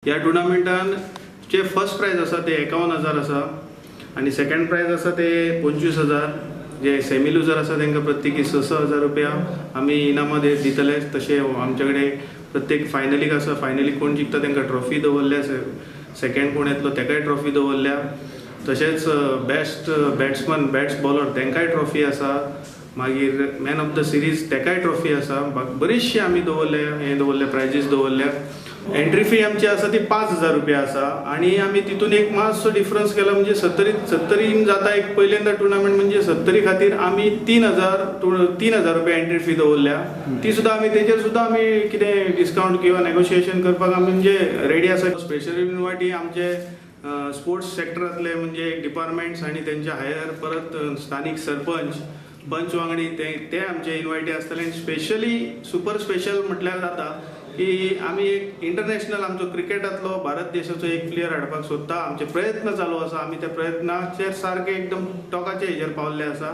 ह्या टुर्नामेंटान जे first prize आसा ते 51,000 आसा आनी सेकंड प्रायज आसा ते 25,000. जे सेमी लुजर आसा तांकां प्रत्येकी 6-6 हजार रुपया आमी इनामां दितले. तशें आमचे कडेन प्रत्येक फायनलीक आसा, फायनलीक कोण जिखता तांकां ट्रॉफी दवरल्या, सेकंड कोण येतलो ताकाय ट्रॉफी दवरल्या. तशेंच बेस्ट बॅट्समन, बेस्ट बॉलर तांकांय ट्रॉफी आसा. मागीर मॅन ऑफ the series ताकाय ट्रॉफी आसा. बरीचशी आमी दवरल्या, हे दवरले, प्रायजीस दवरल्या. एंट्री फी आमची आसा ती 5000 रुपया आसा आनी आमी तितून एक मातसो डिफरन्स केला, म्हणजे सत्तरी सत्तरीन जाता एक पहिल्यांदा टुर्नामेंट, म्हणजे सत्तरी खातीर आमी 3000 रुपया एंट्री फी दवरल्या. ती सुद्दां आमी, तेजेर सुद्दां आमी कितें डिस्कावंट किंवा नेगोशिएशन करपाक आमी म्हणजे रेडी आसा. स्पेशल इन्वायटी आमचे स्पोर्ट्स सेक्टरांतले म्हणजे डिपार्टमेंट्स आनी तेंचे हायर, परत स्थानीक सरपंच, पंच वांगडी, ते ते आमचे इन्वायटी आसतले. आनी स्पेशली, सुपर स्पेशल म्हटल्यार जाता की आमी एक इंटरनॅशनल आमचो क्रिकेटांतलो भारत देशाचो एक प्लेयर हाडपाक सोदता. आमचे प्रयत्न चालू आसा. आमी त्या प्रयत्नाचेर सारके एकदम टोकाचे हेजेर पावल्ले आसा.